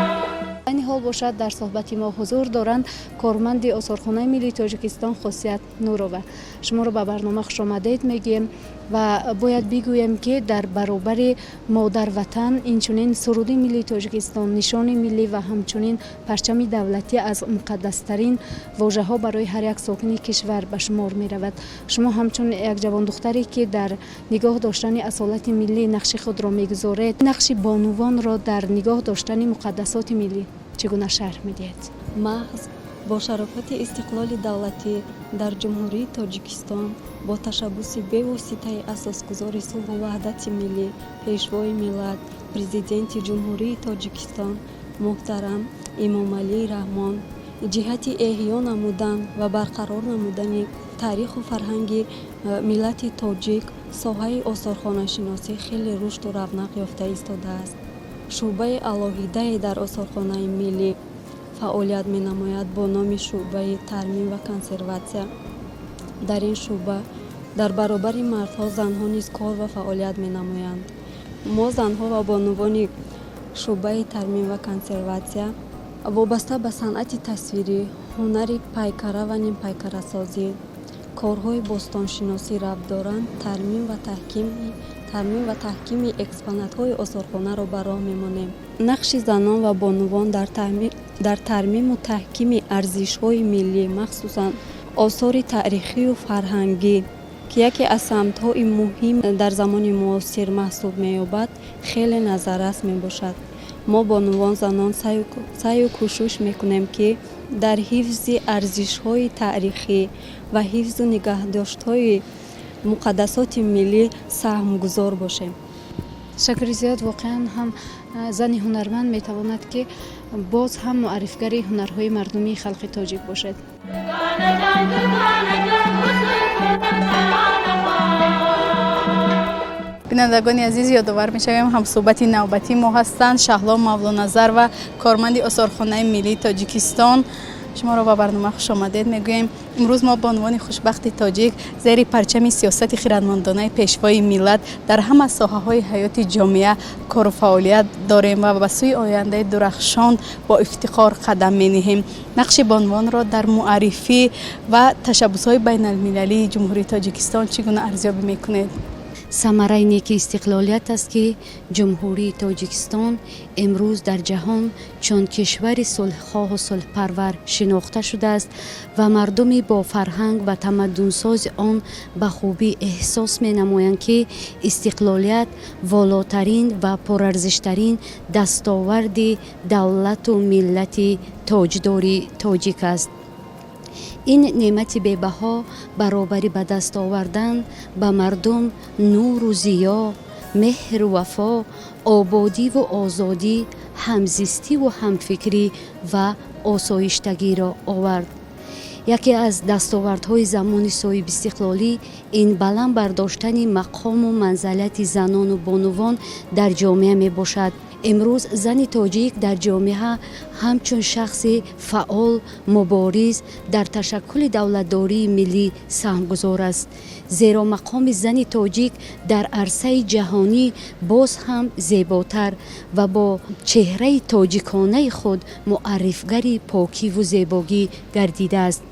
Айни ҳол бошад, дар суҳбати мо ҳузур доранд корманди Осорхонаи миллии Тоҷикистон Хосият Нурова. Шуморо ба барнома хушомадед мегӯем ва бояд бигӯем, ки дар баробари модар ватан инчунин суруди миллии Тоҷикистон, нишони миллӣ ва ҳамчунин парчами давлатӣ аз муқаддастарин вожаҳо барои ҳар як сокини кишвар ба шумор меравад. Шумо ҳамчун як ҷавондухтаре, ки дар нигоҳ доштани асолати миллӣ нақши худро мегузоред, нақши бонувонро дар нигоҳ доштани муқаддасоти миллӣ чӣ гуна шарҳ медиҳед? Маҳз бо шарофати истиқлоли давлатӣ дар Ҷумҳурии Тоҷикистон, бо ташаббуси бевоситаи Асосгузори сулҳу ваҳдати миллӣ, Пешвои миллат, Президенти Ҷумҳурии Тоҷикистон муҳтарам Эмомалӣ Раҳмон, ҷиҳати эҳё намудан ва барқарор намудани таъриху фарҳанги миллати тоҷик соҳаи осорхонашиносӣ хеле рушду равнақ ёфта истодааст. Шӯъбаи алоҳидае дар Осорхонаи миллӣ фаъолият менамояд бо номи шӯъбаи тармим ва консерватсия. Дар ин шӯъба дар баробари мардҳо занҳо низ кор ва фаъолият менамоянд. Мо, занҳо ва бонувони шӯъбаи тармим ва консерватсия, вобаста ба санъати тасвирӣ, ҳунари пайкара ва нимпайкарасозӣ, корҳои бостоншиносӣ рабт доранд, тармим ва таҳкими экспонатҳои осорхонаро ба роҳ мемонем. Нақши занон ва бонувон дар тармиму таҳкими арзишҳои миллӣ, махсусан осори таърихию фарҳангӣ, ки яке аз самтҳои муҳим дар замони муосир маҳсуб меёбад, хеле назаррас мебошад. Мо, бонувон, занон, саъю кӯшиш мекунем, ки дар ҳифзи арзишҳои таърихӣ ва ҳифзу нигаҳдоштҳои муқаддасоти миллӣ саҳмгузор бошем. Ташаккури зиёд. Воқеан ҳам зани ҳунарманд метавонад, ки боз ҳам муаррифгари ҳунарҳои мардумии халқи тоҷик бошад. Дугона ҷон, дугона ҷон, гусл кунам тарона хон. Бинандагони азиз, ёдовар мешавем, ҳамсӯҳбати навбатии мо ҳастанд Шаҳло Мавлоназарова, корманди Осорхонаи миллии Тоҷикистон. Шуморо ба барнома хушомадед мегӯем. Имрӯз мо, бонувони хушбахти тоҷик, зери парчами сиёсати хирадмандонаи Пешвои миллат дар ҳама соҳаҳои ҳаёти ҷомеа кору фаъолият дорем ва ба сӯи ояндаи дурахшон бо ифтихор қадам мениҳем. Нақши бонувонро дар муаррифӣ ва ташаббусҳои байналмилалии Ҷумҳурии Тоҷикистон чӣ гуна арзёбӣ мекунед? Самараи неки истиқлолият аст, ки Ҷумҳурии Тоҷикистон имрӯз дар ҷаҳон чун кишвари сулҳхоҳу сулҳпарвар шинохта шудааст ва мардуми бофарҳанг ва тамаддунсози он ба хубӣ эҳсос менамоянд, ки истиқлолият волотарин ва пурарзиштарин дастоварди давлату миллати тоҷдори тоҷик аст. Ин неъмати бебаҳо баробари ба даст овардан ба мардум нуру зиё. Меҳру вафо, ободиву озодӣ, ҳамзистиву ҳамфикрӣ ва осоиштагиро овард. Яке аз дастовардҳои замони соҳибистиқлолӣ ин баланд бардоштани мақому манзалати занону бонувон дар ҷомеа мебошад. Имрӯз зани тоҷик дар ҷомеа ҳамчун шахси фаъол, мубориз дар ташаккули давлатдории миллӣ саҳмгузор аст, зеро мақоми зани тоҷик дар арсаи ҷаҳонӣ боз ҳам зеботар ва бо чеҳраи тоҷиконаи худ муаррифгари покиву зебогӣ гардидааст.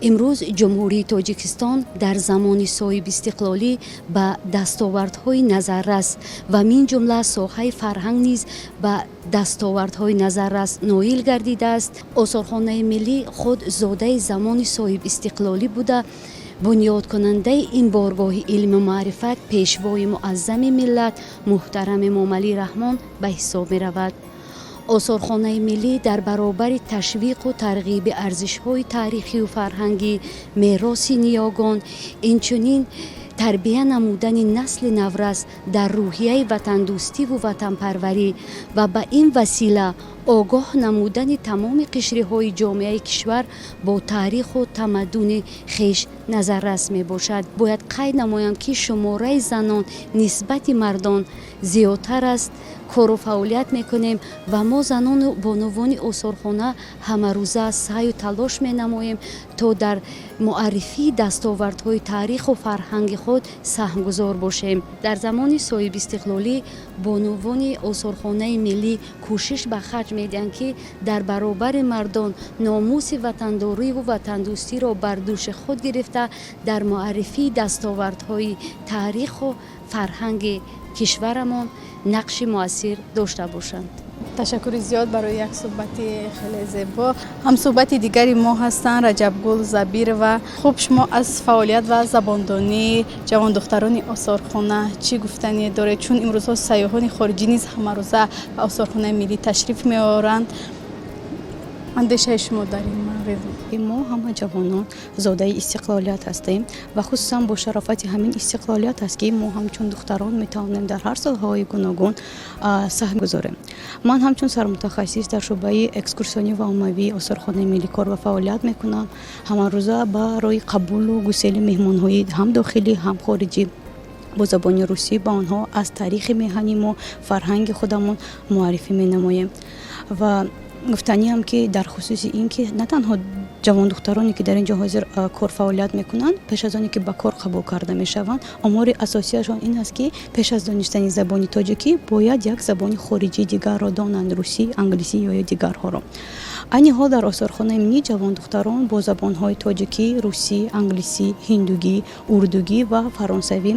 Имрӯз Ҷумҳурии Тоҷикистон дар замони соҳибистиқлолӣ ба дастовардҳои назаррас ва мин ҷумла соҳаи фарҳанг низ ба дастовардҳои назаррас ноил гардидааст. Осорхонаи миллӣ худ зодаи замони соҳибистиқлолӣ буда, бунёдкунандаи ин боргоҳи илму маърифат Пешвои муаззами миллат муҳтарам Эмомалӣ Раҳмон ба ҳисоб меравад. Осорхонаи миллӣ дар баробари ташвиқу тарғиби арзишҳои таърихию фарҳангӣ, мероси ниёгон, инчунин тарбия намудани насли наврас дар рӯҳияи ватандӯстиву ватанпарварӣ ва ба ин васила огоҳ намудани тамоми қишриҳои ҷомеаи кишвар бо таъриху тамаддуни хеш назаррас мебошад. Бояд қайд намоям, ки шумораи занон нисбати мардон зиёдтар аст. Кору фаъолият мекунем ва мо, занону бонувони осорхона, ҳамарӯза саъю талош менамоем, то дар муаррифии дастовардҳои таъриху фарҳанги худ саҳмгузор бошем. Дар замони соҳибистиқлолӣ бонувони осорхонаи миллӣ кӯшиш ба харҷ медиҳанд, ки дар баробари мардон номуси ватандориву ватандӯстиро бар дӯши худ гирифта, дар муаррифии дастовардҳои таъриху фарҳанги кишварамон нақши муассир дошта бошанд. Ташаккури зиёд барои як суҳбати хеле зебо. Ҳамсуҳбати дигари мо ҳастанд Раҷабгул Забирова. Хуб, шумо аз фаъолият ва забондонии ҷавондухтарони осорхона чӣ гуфтане доред, чун имрӯзҳо сайёҳони хориҷӣ низ ҳамарӯза ба осорхонаи миллӣ ташриф меоранд? Андешаи шумо дар ин маврид? Мо ҳама ҷавонон зодаи истиқлолият ҳастем ва хусусан бо шарофати ҳамин истиқлолият аст, ки мо ҳамчун духтарон метавонем дар ҳар соҳаҳои гуногун саҳм гузорем. Ман ҳамчун сармутахассис дар шӯъбаи экскурсионӣ ва оммавии осорхонаи миллӣ кор ва фаъолият мекунам. Ҳамарӯза барои қабулу гусели меҳмонҳои ҳам дохилӣ, ҳам хориҷӣ бо забони русӣ ба онҳо аз таърихи меҳани мо, фарҳанги худамон муаррифӣ менамоем. Ва гуфтаниам, ки дар хусуси ин ки на танҳо ҷавондухтароне, ки дар ин ҷо ҳозир кор фаъолият мекунанд, пеш аз оне ки ба кор қабул карда мешаванд, омори асосияшон ин аст, ки пеш аз донистани забони тоҷикӣ бояд як забони хориҷии дигарро донанд: русӣ, англисӣ ё дигарҳоро. Айни ҳол дар осорхонаи миллӣ ҷавондухтарон бо забонҳои тоҷикӣ, русӣ, англисӣ, ҳиндугӣ, урдугӣ ва фаронсавӣ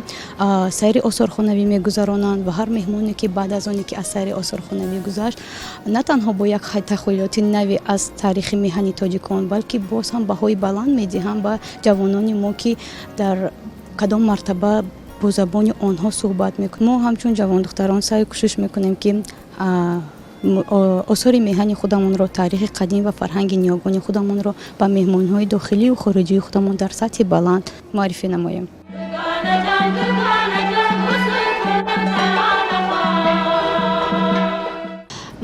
сайри осорхонавӣ мегузаронанд. Ва ҳар меҳмоне, ки баъд аз оне ки аз сайри осорхонавӣ гузашт, на танҳо бо як тахайюлоти нави аз таърихи меҳани тоҷикон, балки боз ҳам баҳои баланд медиҳанд ба ҷавонони мо, ки дар кадом мартаба бо забони онҳо суҳбат мекунем. Мо ҳамчун ҷавондухтарон саъю кӯшиш мекунем, ки осори меҳани худамонро, таърихи қадим ва фарҳанги ниёгони худамонро ба меҳмонҳои дохилию хориҷии худамон дар сатҳи баланд муаррифӣ намоем. Дугона ҷон, дугона ҷон, гусл кунам тарона хон.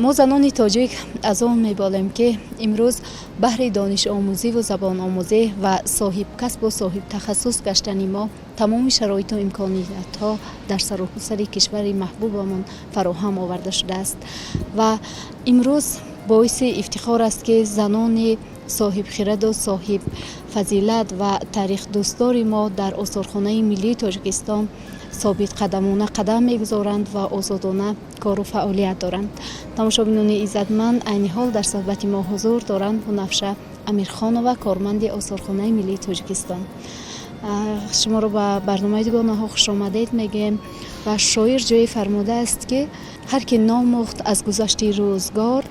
Мо, занони тоҷик, аз он меболем, ки имрӯз баҳри донишомӯзиву забономӯзӣ ва соҳибкасбу соҳибтахассус гаштани мо тамоми шароиту имкониятҳо дар саросари кишвари маҳбубамон фароҳам оварда шудааст. Ва имрӯз боиси ифтихор аст, ки занони соҳибхираду соҳибфазилат ва тарихдӯстдори мо дар осорхонаи миллии Тоҷикистон собитқадамона қадам мегузоранд ва озодона кору фаъолият доранд. Тамошобинони иззатманд, айни ҳол дар суҳбати мо ҳузур доранд Бунафша Амирхонова, корманди осорхонаи миллии Тоҷикистон. Шуморо ба барномаи Дугонаҳо хушомадед мегӯем. Ва шоир ҷое фармудааст, ки ҳар ки номӯхт аз гузашти рӯзгор,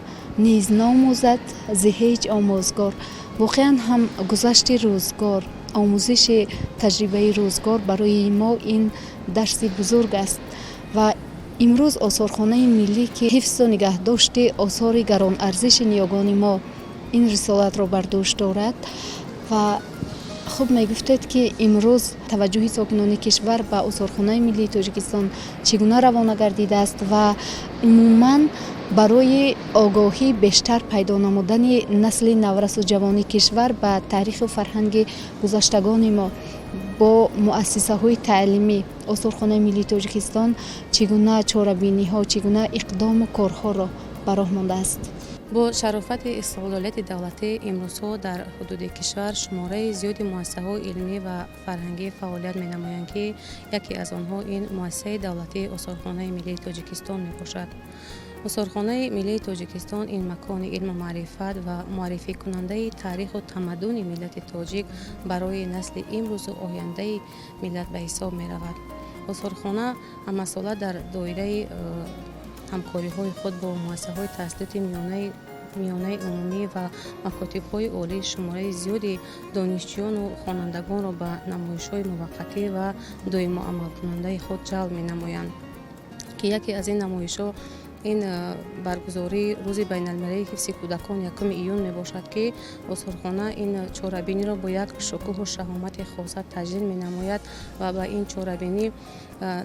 низ номӯзад зи ҳеҷ омӯзгор. Воқеан ҳам, гузашти рӯзгор, омӯзиши таҷрибаи рӯзгор барои мо ин дарси бузург аст. Ва имрӯз осорхонаи миллӣ, ки ҳифзу нигаҳдошти осори гаронарзиши ниёгони мо ин рисолатро бар дӯш дорад ва Хуб, мегуфтед, ки имрӯз таваҷҷӯҳи сокинони кишвар ба Осорхонаи миллии Тоҷикистон чӣ гуна равона гардидааст ва умуман барои огоҳӣ бештар пайдо намудани насли наврасу ҷавони кишвар ба таъриху фарҳанги гузаштагони мо бо муассисаҳои таълимӣ Осорхонаи миллии Тоҷикистон чӣ гуна чорабиниҳо, чӣ гуна иқдому корҳоро ба роҳ мондааст? Бо шарофати истиқлолияти давлатӣ имрӯзҳо дар ҳудуди кишвар шумораи зиёди муассисаҳои илмӣ ва фарҳангӣ фаъолият менамоянд, ки яке аз онҳо ин муассисаи давлатии Осорхонаи миллии Тоҷикистон мебошад. Осорхонаи миллии Тоҷикистон ин макони илму маърифат ва муаррификунандаи таъриху тамаддуни миллати тоҷик барои насли имрӯзу ояндаи миллат ба ҳисоб меравад. Осорхона ҳамасола дар доираи ҳамкориҳои худ бо муассисаҳои таҳсилоти миёнаи умумӣ ва макотибҳои олӣ шумораи зиёди донишҷӯёну хонандагонро ба намоишҳои муваққатӣ ва доимо амалкунандаи худ ҷалб менамоянд, ки яке аз ин намоишҳо ин баргузории Рӯзи байналмилалии ҳифзи кӯдакон 1 июн мебошад, ки осорхона ин чорабиниро бо як шукӯҳу шаҳомати хоса таҷлил менамояд ва ба ин чорабинӣ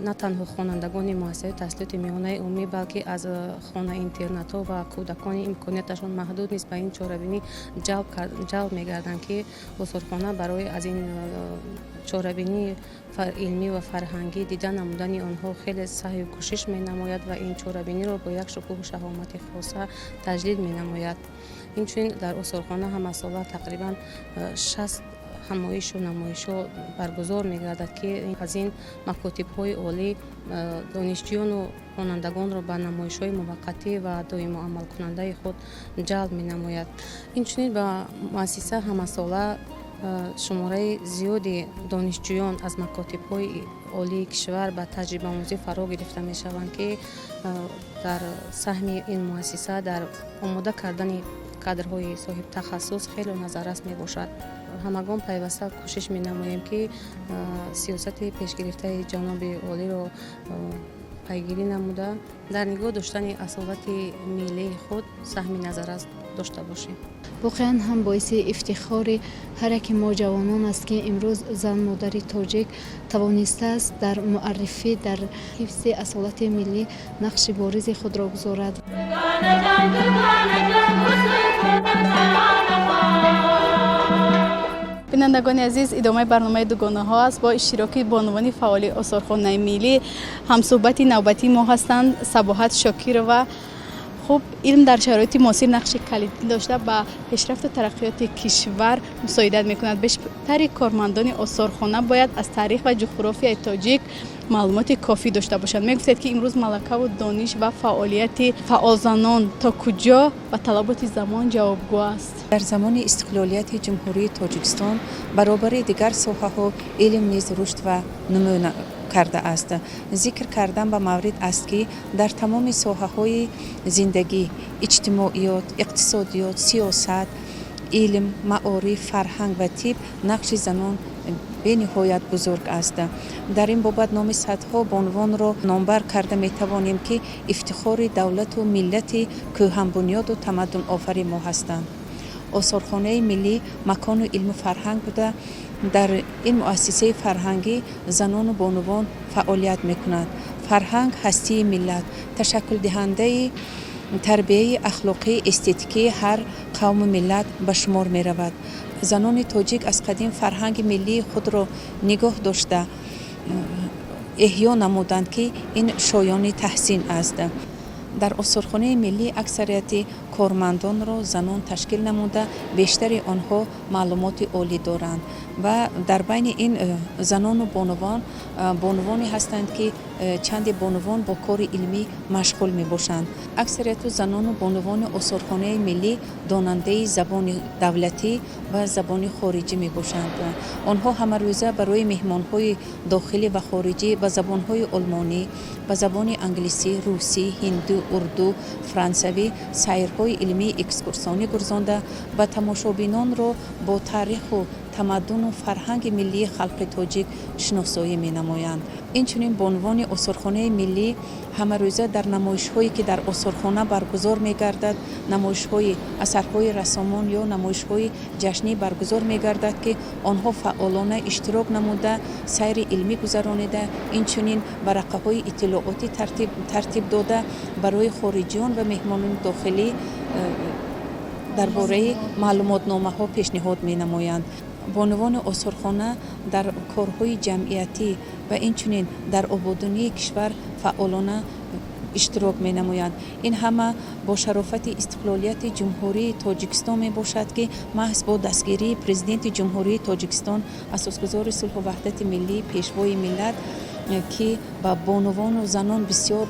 на танҳо хонандагони муассисаи таҳсилоти миёнаи умумӣ, балки аз хона интернатҳо ва кӯдакони имконияташон маҳдуд низ ба ин чорабинӣ ҷалб мегарданд, ки осорхона барои аз ин чорабинии илмӣ ва фарҳангӣ дида намудани онҳо хеле саъю кӯшиш менамояд ва ин чорабиниро бо як шукӯҳу шаҳомати хоса таҷлил менамояд. Инчунин дар осорхона ҳамасола тақрибан 60 ҳамоишу намоишҳо баргузор мегардад, ки аз ин макотибҳои олӣ донишҷӯёну хонандагонро ба намоишҳои муваққатӣ ва доимо амалкунандаи худ ҷалб менамояд. Инчунин ба муассиса ҳамасола шумораи зиёди донишҷӯён аз макотибҳои олии кишвар ба таҷрибаомӯзӣ фаро гирифта мешаванд, ки дар саҳми ин муассиса дар омода кардани кадрҳои соҳибтахассус хеле назаррас мебошад. Ҳамагон пайваста кӯшиш менамоем, ки сиёсати пешгирифтаи ҷаноби олиро пайгирӣ намуда, дар нигоҳ доштани асолати миллии худ саҳми назаррас дошта бошем. Воқеан ҳам боиси ифтихори ҳар яке мо ҷавонон аст, ки имрӯз зан, модари тоҷик тавонистааст дар муаррифӣ, дар ҳифзи асолати миллӣ нақши боризи худро гузорад. Дугонаҷон, дугонаҷон, гусл кунам таронахон. Бинандагони азиз, идомаи барномаи Дугонаҳо аст бо иштироки бонувони фаъоли Осорхонаи миллӣ. Ҳамсӯҳбати навбатии мо ҳастанд Сабоҳат Шокирова. Хуб, илм дар шароити муосир нақши калидӣ дошта, ба пешрафту тараққиёти кишвар мусоидат мекунад. Бештари кормандони осорхона бояд аз таърих ва ҷуғрофияи тоҷик маълумоти кофӣ дошта бошанд. Мегуфтед, ки имрӯз малакаву дониш ва фаъолияти фаъолзанон то куҷо ба талаботи замон ҷавобгӯ аст? Дар замони истиқлолияти Ҷумҳурии Тоҷикистон баробари дигар соҳаҳо илм низ рушд ва нумӯ кардааст. Зикр кардан ба маврид аст, ки дар тамоми соҳаҳои зиндагӣ: иҷтимоиёт, иқтисодиёт, сиёсат, илм, маориф, фарҳанг ва тиб нақши занон бениҳоят бузург аст. Дар ин бобат номи садҳо бонувонро номбар карда метавонем, ки ифтихори давлату миллати кӯҳанбунёду тамаддунофари мо ҳастанд. Осорхонаи миллӣ макону илму фарҳанг буда, дар ин муассисаи фарҳангӣ занону бонувон фаъолият мекунанд. Фарҳанг ҳастии миллат, ташаккулдиҳандаи тарбияи ахлоқии эстетикии ҳар қавму миллат ба шумор меравад. Занони тоҷик аз қадим фарҳанги миллии худро нигоҳ дошта, эҳё намуданд, ки ин шоёни таҳсин аст. Дар Осорхонаи миллӣ аксарияти кормандонро занон ташкил намуда, бештари онҳо маълумоти олӣ доранд ва дар байни ин занону бонувон бонувоне ҳастанд, ки чанде бонувон бо кори илмӣ машғул мебошанд. Аксарияту занону бонувони Осорхонаи миллӣ донандаи забони давлатӣ ва забони хориҷӣ мебошанд. Онҳо ҳамарӯза барои меҳмонҳои дохилӣ ва хориҷӣ ба забонҳои олмонӣ, ба забони англисӣ, русӣ, ҳинду, урду, франсавӣ сайрҳои илмии экскурсионӣ гузаронда ва тамошобинонро бо таъриху Тамаддуну фарҳанги миллии халқи тоҷик шиносоӣ менамоянд. Инчунин бонувони осорхонаи миллӣ ҳамарӯза дар намоишҳое, ки дар осорхона баргузор мегардад, намоишҳои асарҳои рассомон ё намоишҳои ҷашнӣ баргузор мегардад, ки онҳо фаъолона иштирок намуда, сайри илмӣ гузаронида, инчунин варақаҳои иттилоотӣ тартиб дода, барои хориҷиён ва меҳмонони дохилӣ дар бораи маълумотномаҳо пешниҳод менамоянд. Бонувони осорхона дар корҳои ҷамъиятӣ ва инчунин дар ободонии кишвар фаъолона иштирок менамоянд. Ин ҳама бо шарофати истиқлолияти Ҷумҳурии Тоҷикистон мебошад, ки маҳз бо дастгирии Президенти Ҷумҳурии Тоҷикистон, Асосгузори сулҳу ваҳдати миллӣ, Пешвои миллат, ки ба бонувану занон бисёр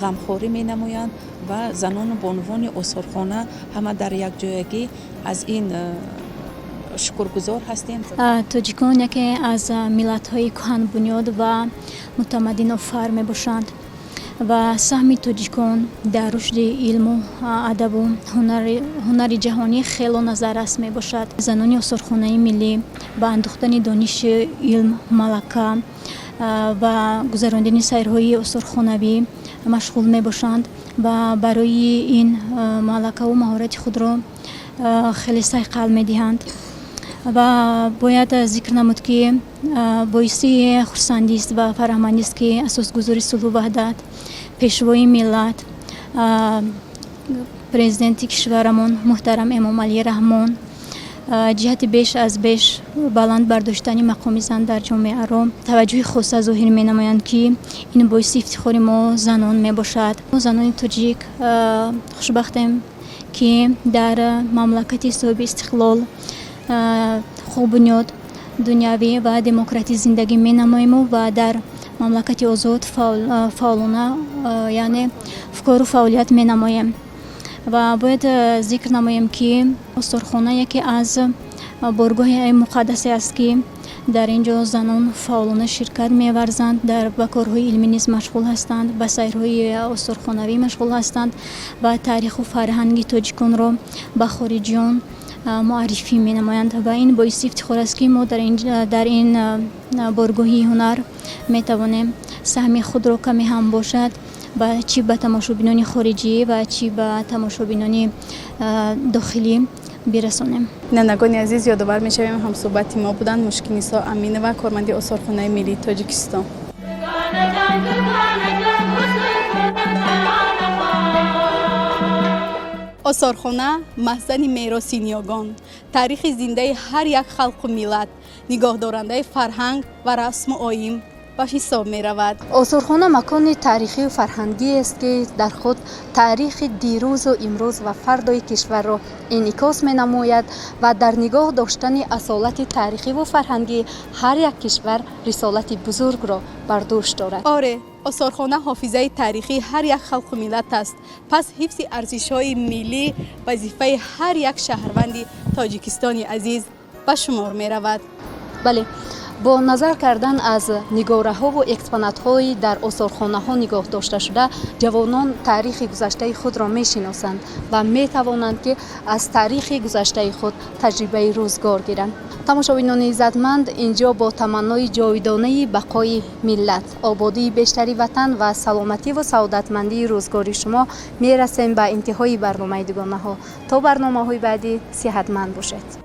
ғамхорӣ менамоянд, ва занону бонувони осорхона ҳама дар якҷоягӣ аз ин шукргузор ҳастем. Тоҷикон яке аз миллатҳои кӯҳанбунёд ва мутамаддинофар мебошанд ва саҳми тоҷикон дар рушди илму адабу ҳунари ҷаҳонӣ хело назаррас мебошад. Занони осорхонаи миллӣ ба андӯхтани дониши илм, малака ва гузарондани сайрҳои осорхонавӣ машғул мебошанд ва барои ин малакаву маҳорати худро хеле сайқал медиҳанд. Ва бояд зикр намуд, ки боиси хурсандист ва фараҳмандист, ки Асосгузори сулҳу ваҳдат, Пешвои миллат, Президенти кишварамон муҳтарам Эмомалӣ Раҳмон ҷиҳати беш аз беш баланд бардоштани мақоми зан дар ҷомеаро таваҷҷӯҳи хоса зоҳир менамоянд, ки ин боиси ифтихори мо занон мебошад. Мо занони тоҷик хушбахтем, ки дар мамлакати соҳиби истиқлол, хуббунёд, дунявӣ ва демократӣ зиндагӣ менамоему ва дар мамлакати озод фаъолона, яъне кору фаъолият менамоем. Ва бояд зикр намоем, ки осорхона яке аз боргоҳи муқаддасе аст, ки дар ин ҷо занон фаъолона ширкат меварзанд, дар ба корҳои илмӣ низ машғул ҳастанд, ба сайрҳои осорхонавӣ машғул ҳастанд ва таъриху фарҳанги тоҷиконро ба хориҷиён муаррифӣ менамоянд. Ва ин боиси ифтихор аст, ки мо дар ин боргоҳи ҳунар метавонем саҳми худро каме ҳам бошад ба чӣ ба тамошобинони хориҷӣ ва чӣ ба тамошобинони дохилӣ бирасонем. Бинандагони азиз, ёдовар мешавем, ҳамсӯҳбати мо буданд Мушкинисо Аминова, корманди Осорхонаи миллии Тоҷикистон. Дугона ҷон, дугона ҷон, гусл кун, тарона хон. Осорхона маҳзани мероси ниёгон, таърихи зиндаи ҳар як халқу миллат, нигоҳдорандаи фарҳанг ва расму оин ба ҳисоб меравад. Осорхона макони таърихию фарҳангиест, ки дар худ таърихи дирӯзу имрӯз ва фардои кишварро инъикос менамояд ва дар нигоҳ доштани асолати таърихиву фарҳангии ҳар як кишвар рисолати бузургро бар дӯш дорад. Оре, осорхона ҳофизаи таърихии ҳар як халқу миллат аст. Пас ҳифзи арзишҳои миллӣ вазифаи ҳар як шаҳрванди Тоҷикистони азиз ба шумор меравад. Бале, бо назар кардан аз нигораҳову экспонатҳои дар осорхонаҳо нигоҳ дошташуда, ҷавонон таърихи гузаштаи худро мешиносанд ва метавонанд, ки аз таърихи гузаштаи худ таҷрибаи рӯзгор гиранд. Тамошобинони иззатманд, инҷо бо таманнои ҷовидонаи бақои миллат, ободии бештари ватан ва саломативу саодатмандии рӯзгори шумо мерасем ба интиҳои барномаи Дугонаҳо. То барномаҳои баъдӣ сиҳатманд бошед.